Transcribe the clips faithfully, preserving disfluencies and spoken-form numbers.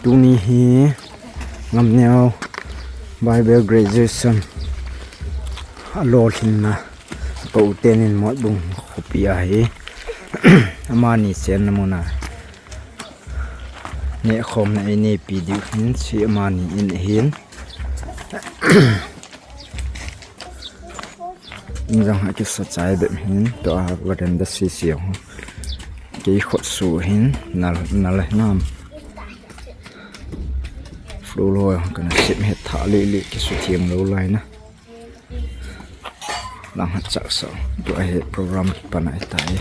Tuni hi Ngamneo Bible Graduation alolhinna, Pu Tenin Motbung khopi ahi. Amani chenna muna nehkhomna eineipi diu hin, hiche amani in ahin. In jong akisa chai bep hin, tua veranda sisi ho. Kei khut su hin, nal, nal nam. Floor ho kana sep het tha lele, kisu thiam lou lai na. Lang hat chak sa. Tua hi program kipan ahitai.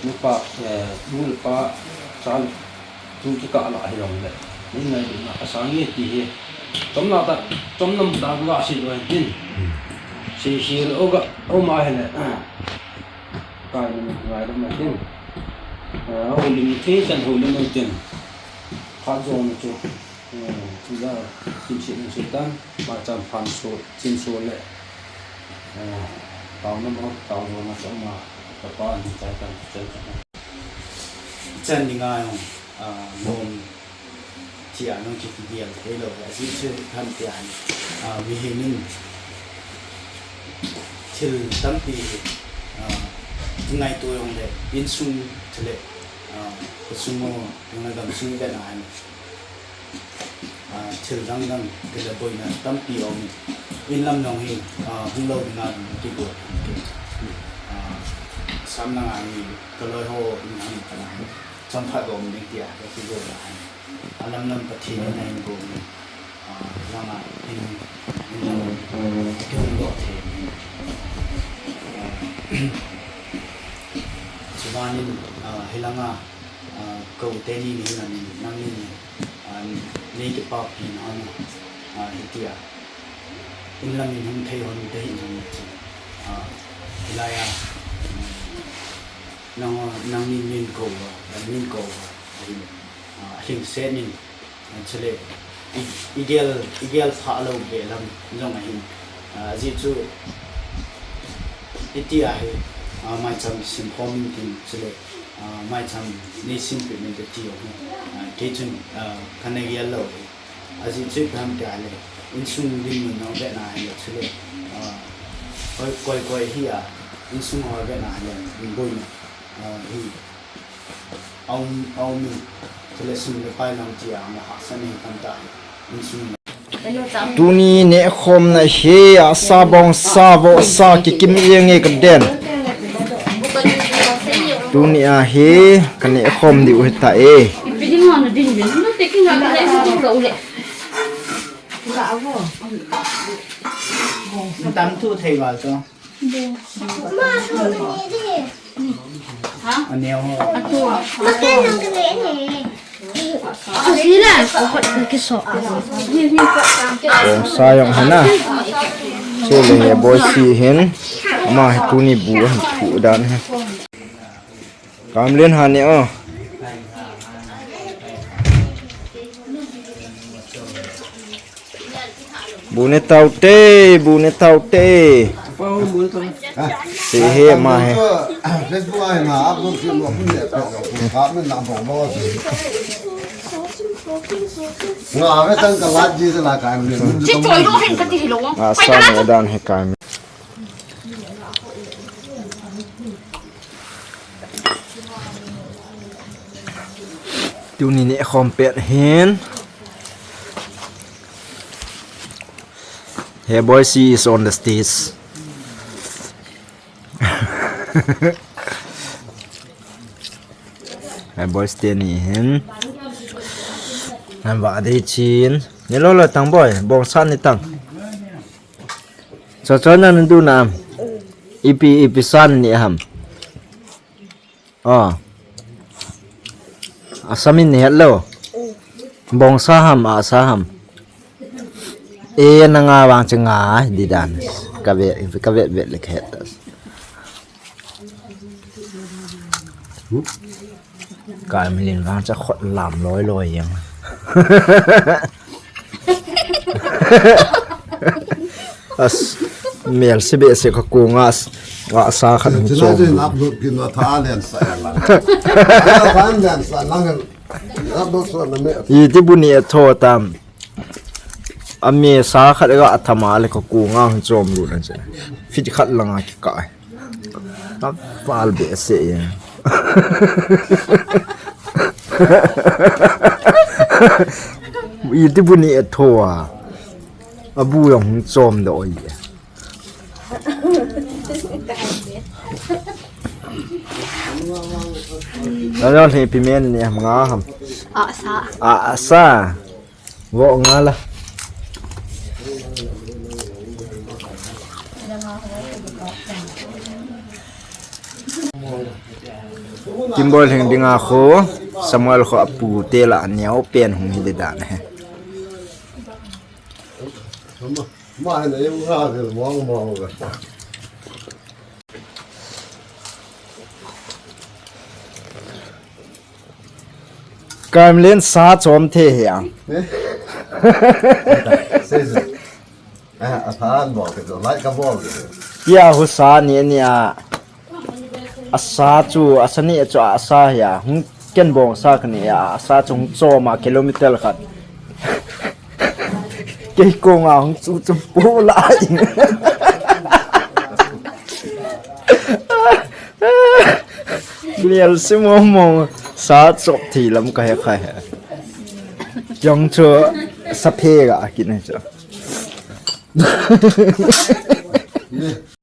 Nupa, eh, nu le pa, cha le tu kikah lah hi jong le, nei ngailutna asang e ti hi. Chomna ta, chomna ta ga si lo hin. Si si lo ga, o ma hi le. Kai ni ngai lo ma hin. Eh, o lim thi chan ho lim tin. Kha jong chu. Eh, tu da, tin si ni si tan, ma chan phan so, chin so le. Eh, tau na mo, tau jong na so ma, ka pa ni chai tan, chai tan. Chan ni ngai jong, ah, nom, thia nung kiti dial thei lou, ajeh chu khan tia hi, ah, mihem in thil tampi, ah, ngaito jong le, insung thil le, ah, khosung mo, jong le gamsung le na hi, ah, thil dang dang, thil le boina tampi um, in lam jong hi, ah, hung lou ding a jong kigot, ah, sam lang a hi, ka loi ho in ang ka na hi. Chomkhat bou ding tia, ka kigel a. Alam lam Pathen in ahin gou, ah, langa in, in lam, kihung doh thei. Ah, chubanin, ah, hilanga, ah, ka u teni ni hilamin, nangin, ah, nei kipapina hon, ah, hitia. In lam in hung thei hon te hi jong chu. Ah, hilai a, Nang, nangni min kou va, min kou va, ahin, ah, hing se nin, ah, chule, i, i gel, i gel pha lo be lam jong ahin, ah, ajeh chu, iti ahi, ah, maicham sim khom in tin, chule, ah, maicham nei sim pe min te ti o, ah, kei chun, ah, kana gel lo hi. Ajeh chu ipi ham tia le, insung dinmun ho vena hile chule, ah, koi, koi, koi hi a, insung ho vena hile, boina, ah, hi, aum, aum in, chule sum le pai lam tia, ama hahsa nei tam ta hi, insung. Tuni nehkhomna hi, asa bongsa vohsa kikim jeng e kaden. Tuni a hi, ka nehkhom diu hita e. Tam thu thei val to. Aneo ho. Bongsa jong hina. Chule he boisi hin. Ama hi tuni bu ahin thu dan hi. Kamlen ha ne o. Bu ne taute, bu ne taute. Se he ma he. Facebook ai na upload ki mo pun le pe ko ka me na bo bo se. Nga ve tang ka la ji se la ka me. Chi choi lo hen ka ti hi lo. Nga sa ne dan he ka me. Tuni neh khom pet hin. Hey boy, she is on the stage. Hey boy, stay ni hin. Nan va dei chin. Ni lo lo tang boy, bong sa ni tang. Cho cho nan du na. Ipi, ipi san ni ham. Oh. Asam in het lo. Bong sa ham, a sa ham. E na nga vang che nga di dan. Ka ve, ka ve ve le ka het. Ka milin vang cha khot lam loi loi yang. As, mel se be se ka ko nga as, nga sa khat hung chom. Upload kin na tha len sa lang. Tha len sa lang. Upload so na me. Yi ti bu ni a tho tam. A me sa khat ga thama le ka ko nga hung chom lu na che. Fit khat lang a ki kai. A pal be se ya. Iti bu ni a tho a. A bu jong hung chom doh oi. Lalo le pi men ni ham nga ham. A sa. A sa. Vo nga la. Kimboi Lhingding a khu, Samuel khu apu te la neo pen hung hi di dan he. Kamlen sa chom the he ang. Eh? Sei sei. Ah, a than bol ke, lai ka bol ke. Tia hu sa ni ni a. A sa chu, a sa ni chu a sa hi a. Hung ken bong sa ka ni a, a sa chu hung chom a kilometer khat. Kei ko nga hung chu chu pu lai. Mial si mo mo sa chop thi lam ka he khai he. Jong chu sa phe ga ki ne chu.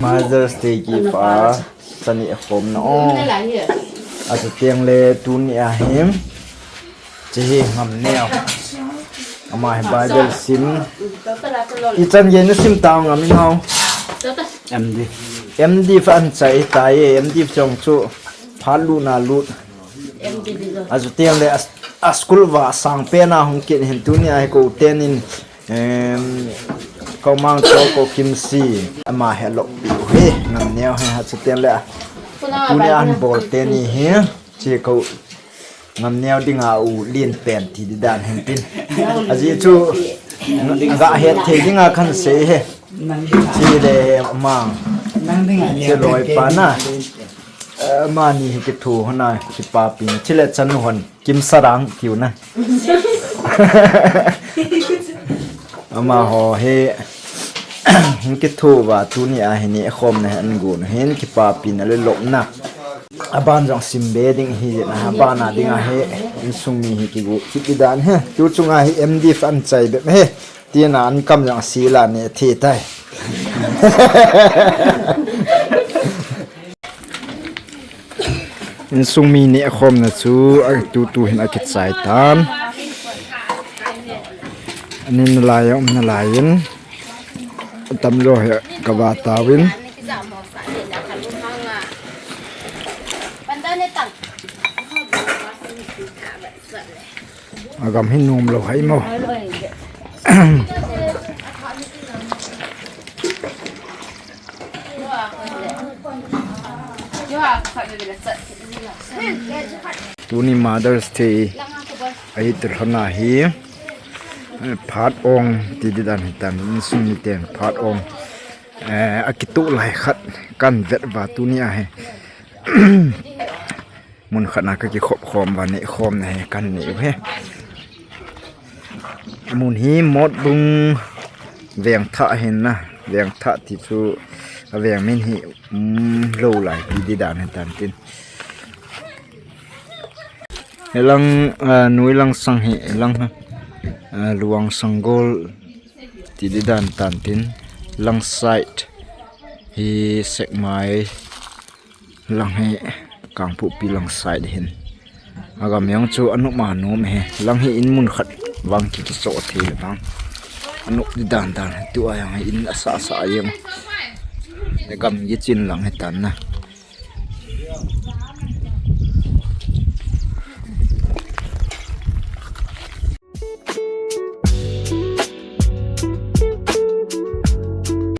Mother's Day gift a sani a khom na o. A chu tiang le tuni a him. Che hi ngam neo. Ama hi Bible sim. I chan ye na sim tao ngam in hao. M D. M D fa an chai ta ye, M D chong chu pha lu na lu. A chu tiang le a, a school va sang pe na hung kin hin tuni a hi ko ten in, em, ko mang cho ko kim si. Ama he lo he ngam neo he ha chu tiang le a. Tuni an bol te ni he. Che ko ngam neo ding a u lien pen ti di dan hen tin. A ji chu ga het thei ding a kan sei he. Chi le mang. Chi loi pa na. Eh, mani hi ki thu hona ki pa pi na. Chi le chan hon kim sarang kiu na. Ama ho he. Ki thu va tuni a hi ni khom na hen gu na hen ki pa pi na le lop na. Aban jong sim be ding hi na, aban a ding a he, insung mi hi kigu, kiti dan he. Tu chunga hi M D fan chai be he. Tina an kam jong sila ne the tai. Insung mi ne khom na chu, a tu tu hin a kichai tan. Anin lai, um na lai in. Tam jo he ka va tawin. Agam hin nom lo hai mo. Tuni Mother's Day ahi tirhona hi, eh, phat ong ti di dan hitan, insung mi ten phat ong, eh, akitu lai khat kan vet va tuni ahi. Mun khat na ka kikhop khom va ne khom na he kan ne u he. Mun hi Motbung Vengthah hin na, Vengthah ti chu a veng min hi, um, lo lai ti di dan hitan tin. Hilang, ah, Nuilang sang hi, hilang, ah, Luang Sanggol ti di dan tan tin, lang side hi Sekmai lang hi Kangpokpi lang side hin. Agam jong chu anom anom hi. Lang hi in mun khat vang ki kiso thei le vang. Anom di dan dan. Tua jong hi in asa sa jeng. Gam kichin lang hi tan na.